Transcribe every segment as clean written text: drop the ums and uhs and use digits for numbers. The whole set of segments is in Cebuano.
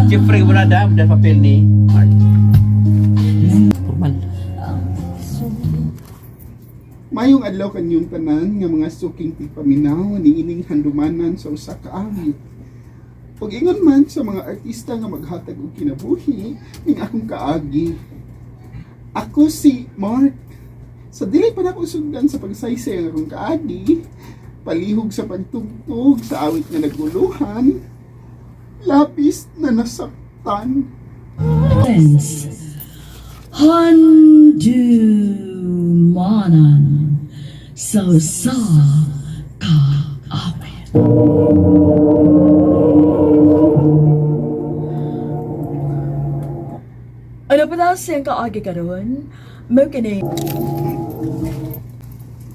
Jeffrey mo na dam dahil papel ni Mark. Formal. Mayong adlaw kanyong tanan nga mga suking tigpaminaw niining handumanan sa usa ka awit. Ug ingon man sa mga artista nga maghatag og kinabuhi ning akong kaagi. Ako si Mark. Sa dili pa nako sugdan sa pagsaysay ang akong kaagi, palihog sa pagtugtog sa awit nga naguluhan, lapis na nasaktan. Handumanan sa usa ka awit. Ano pa daw siyang kaagi karon? Mo kini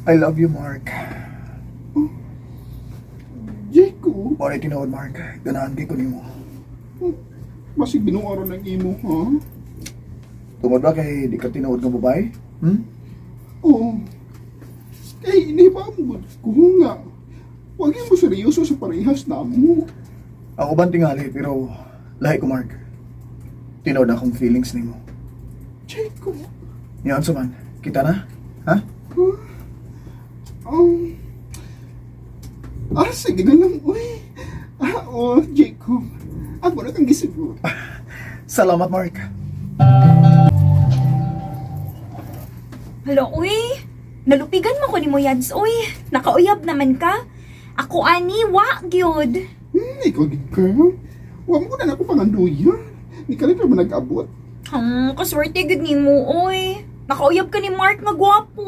I love you, Mark. Jacob, Mao tinuod, Mark. Ganahan kay ko nimo. basig binuoron ang imo, ha? Tungod ba kay di ka tinuod nga babae? Hmm? Oo. Kay inibambot ko nga. Huwag mo seryoso sa parehas na mo. Ako ba tingali pero lahi ko, Mark. Tinuod akong feelings nimo. Jacob, Yan sa man. Kita na? Ha? huh? Sige na lang, uy. Ah, oh, Jacob. Ako na kang gisiguro. Salamat, Mark. Hala, uy. Nalupigan mo ko ni mo, Yads, uy. Nakauyab naman ka. Ako, ani, wa, gyud. Ikaw, gid girl. Huwag mo na ako panganduya. Ni ka rin pa man nag-abot. Kaswerte gyud ni mo, uy. Nakauyab ka ni Mark nga gwapo.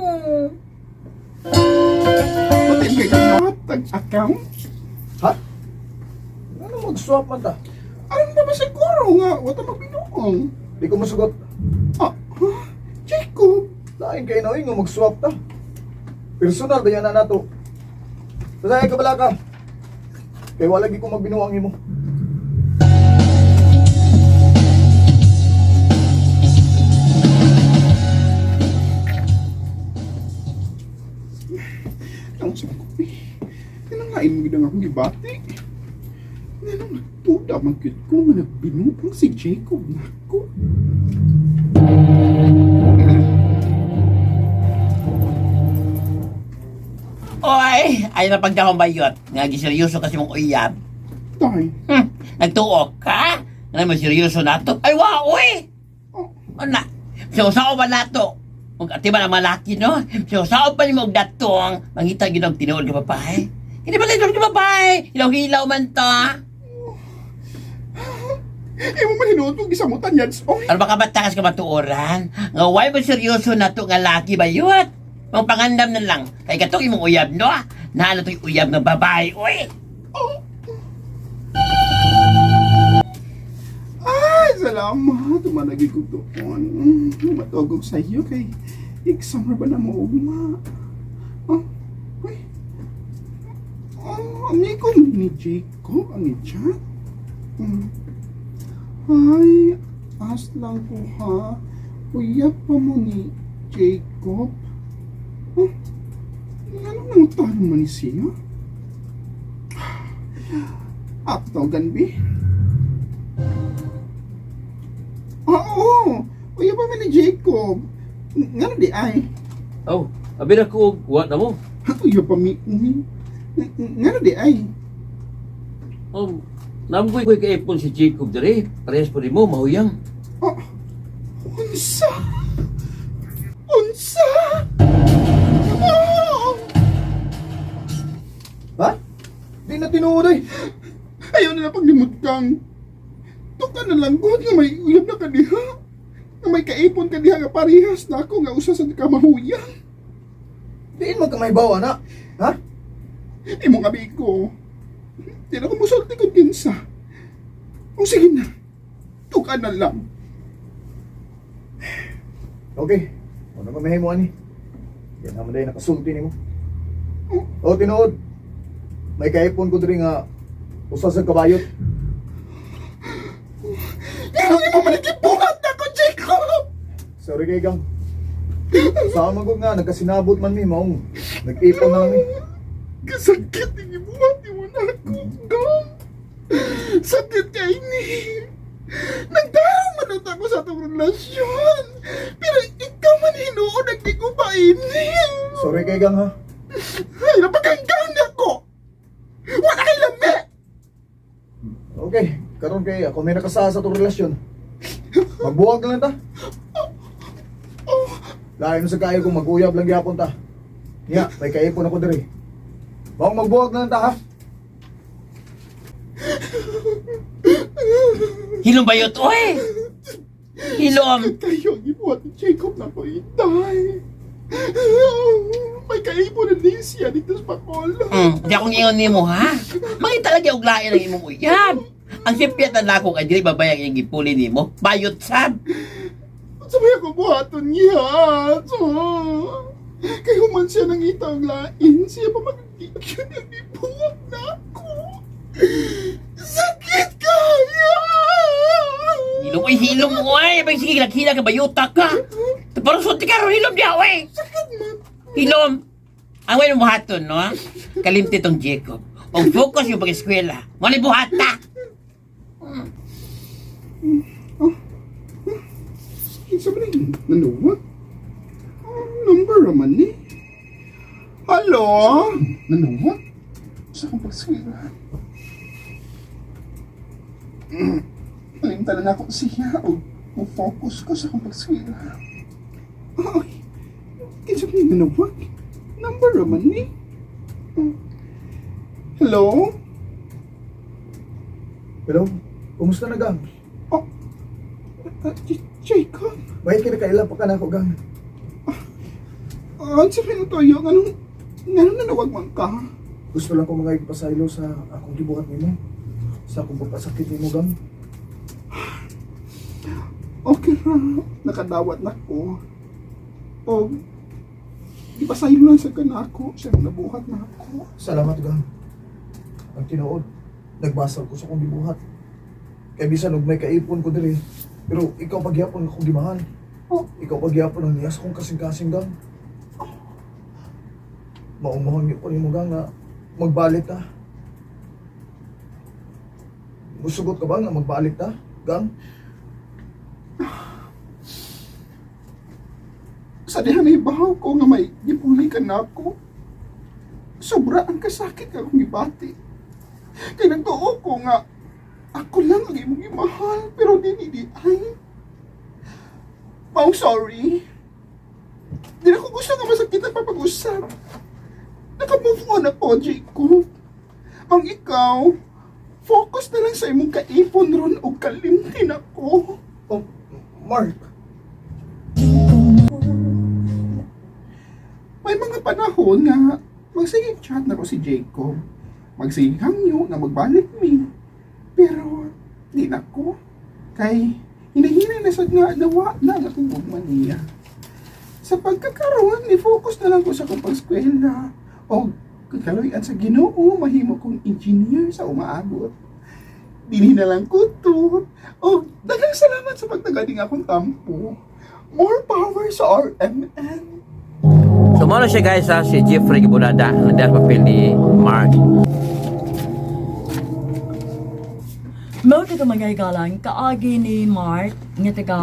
Pati kay ka account. Ha? Ano mag-swap man ta? Ano na ba siguro nga? Wala magbinuong. Di ko masugot. Ah, huh? Jacob. Lain kay na nga mag-swap ta. Personal ba yan na nato? Basta ka bala ka. Kay wala gi ko magbinuang imo. Ang sa ko, eh. Yan ang lain mo gid ang akong gibati. Nanong nagtuda man gyud ko nga nagbinuang si Jacob nako. Oy, ay na pagdahong bayot. Nga giseryoso kasi mong uyab. Tay. Nagtuok ka? Nga mo seryoso na to. Ay, wa, uy! Oh, Ano na? Siya ba na to? Ug ati ba na malaki, no? Siya pa ni mo og datong. Mangita gid og tinuod ka babae. Hindi ba tinuod ka babae? Hilaw-hilaw man to, ha? imo man hinuot kong gisamutan yan. Oy. Ano ba ka batakas ka matuoran? Nga why mo seryoso na to nga laki ba yun? Mga pangandam na lang. Kay katong imong uyab, no? Naano to'y uyab nga babae, uy! Oh. Ay, salamat. Tumanagin kong tuon. Matugog sa iyo kay exam ra ba na mo ugma? Oh, uy. Oh, amigo ni Jacob ang i-chat. Ay, as lang ko ha. Uyab pa mo ni Jacob. Oh, ano nang tanong man ni siya? Apto ganbi. Ah, oo. Uy, pa man ni Jacob. Ngano di ay? Oh, abi na ko og wa na mo. Uy, pa mi. Ngano di ay? Oh, namgoy ko'y kaipon si Jacob dire. Parehas po mo, mahuyang. Oh, unsa? Unsa? Oh! Ha? Di na tinuod ay. Ayaw na lang paglimot kang. Tuka na lang god nga may uyab na kaniha. Nga may kaipon kaniha nga parehas na ako nga usa sa kamahuyang. Diin man ka may bawa na. Ha? Imo nga ko. Di na ko musulti kung kinsa. O sige na. Tuka na lang. Okay. Ano ka mahimo ani? Yan naman dahil nakasulti nimo. O tinuod. May kaipon ko diri nga usa sa kabayot. Pero imo manikibuhat na ko, Jacob! Sorry kay gang. Sa ko nga nagkasinabot man mi maong nag-ipon na lang mi. Kasakit ang ibuhat mo na ako, gang. Sakit kay ni. Nagdarong man ako sa atong relasyon. Pero ikaw man hinuon nagdigubain. Sorry kay gang ha. Ay, napaganggang na ako! Wala kay lami! Okay, karon kay ako may nakasasa sa itong relasyon. Magbuwag na lang ta. Lain mo sa kayo kung mag-uyab lang gyapon ta. Nya, may kaipon ako diri. Bawang magbuwag na lang ta ha. Hilom bayot, oy! Hilom! Kayo ang ibuhat ni Jacob na ko itay. May kaipon na din siya dito sa Bacolod. Di akong ingon nimo ha. Mangita lagi og lain ang imong uyab. Ang sipyat na nako kay dili babay ang iyang gipuli nimo. Bayot sab. Sabay ako buhaton niya. So, kay human siya nang ang lain. Siya pa magiging ang ibuhat na ako. Sakit kaya! Hilom oy, hilom oy. Bay sige laghila ka bayuta ka. Parang sulti ka ron hilom diha oy. Hilom. Ang way buhaton no. Kalimti tong Jacob. Og focus yung pag-eskwela. Mo ni buhata. Kinsa ba rin? Nanuwag? Oh, number raman ni. Hello? Nanuwag? Sa akong pagswila. Palimtan na ako siya o focus ko sa akong pagswila. Ay, kinsa ba rin nanuwag? Number raman ni. Oh. Hello? Hello? Kumusta na gang? Oh, Jacob? Bakit ka nakaila pa ka na ako gang? Ah, sa pinutoyo, anong, anong nanawag man ka? Gusto lang ko mga ipasaylo sa akong gibuhat nimo. Sa akong pagpasakit nimo gang. Okay ra, nakadawat na ko. O, ipasaylo lang sa kanako, siya ang nabuhat na ako. Salamat gang. Ang tinuod, nagbasal ko sa akong gibuhat. Kay bisan og may kaipon ko diri, pero ikaw pagyapon akong gimahal. Oh. Ikaw pagyapon ang niyas akong kasing-kasing gang. Maumuhang ko nimo gang nga magbalik ta. Musugot ka ba nga magbalik ta, gang? Sa diha na ibahaw ko nga may gipuli ka na ako. Sobra ang kasakit nga akong gibati. Kay nagtuo ko nga, ako lang ang imong gimahal, pero di di ay. Mau sorry. Di na ko gusto nga masakitan pa pag-usap. Naka-move on ako, Jacob. Ang ikaw, focus na lang sa imong kaipon ron o kalimtin ako. Oh, Mark. May mga panahon nga magsige chat na ko si Jacob. Magsige hangyo nga magbalik mi. Pero di na ko. Kay hinahina na sad nga nawa na ang akong gugma niya. Sa pagkakaroon, ni focus na lang ko sa akong pag-eskwela. O kaloy-an sa Ginoo, mahimo kong engineer sa umaabot. Dinhi na lang ko to. O daghang salamat sa pagtagaling akong tampo. More power sa RMN. So mo na siya guys ha, si Jeffrey Gibonada, ang dahil papel ni Mark. Mao kito mga higalang kaagi ni Mark nga taga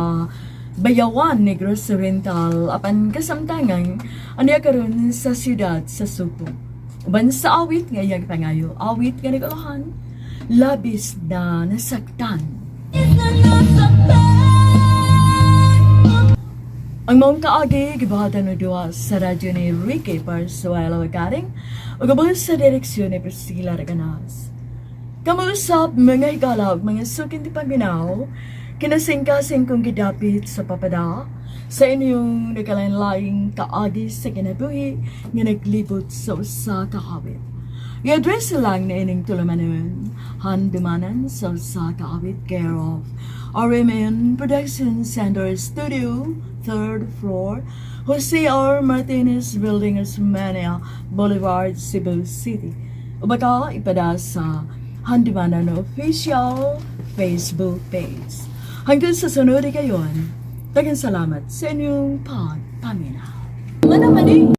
Bayawan Negros Oriental apan kasamtangan aniya karon sa siyudad sa Subo. Uban sa awit nga iyang pangayo, awit nga nagulahan, labis na nasaktan. Ang maong kaagi, gibahatan og duha sa radyo ni Ricky Parsuelo Garing ug ubos sa direksyon ni Priscilla Reganas. Kamuusap mga higala ug mga suking paminaw, kinasingkasing kong gidapit sa papada sa inyong nagkalain-laing kaagi sa kinabuhi nga naglibot sa usa ka awit. I-address lang na ining tulumanon, handumanan sa usa ka awit care of RMN Production Center Studio, third floor, Jose R. Martinez Building, Osmania Boulevard, Cebu City. O baka ipada sa Handumanan Official Facebook page. Hanggang sa sunod kayon, daghang salamat sa inyong pagpaminaw. Mana man eh.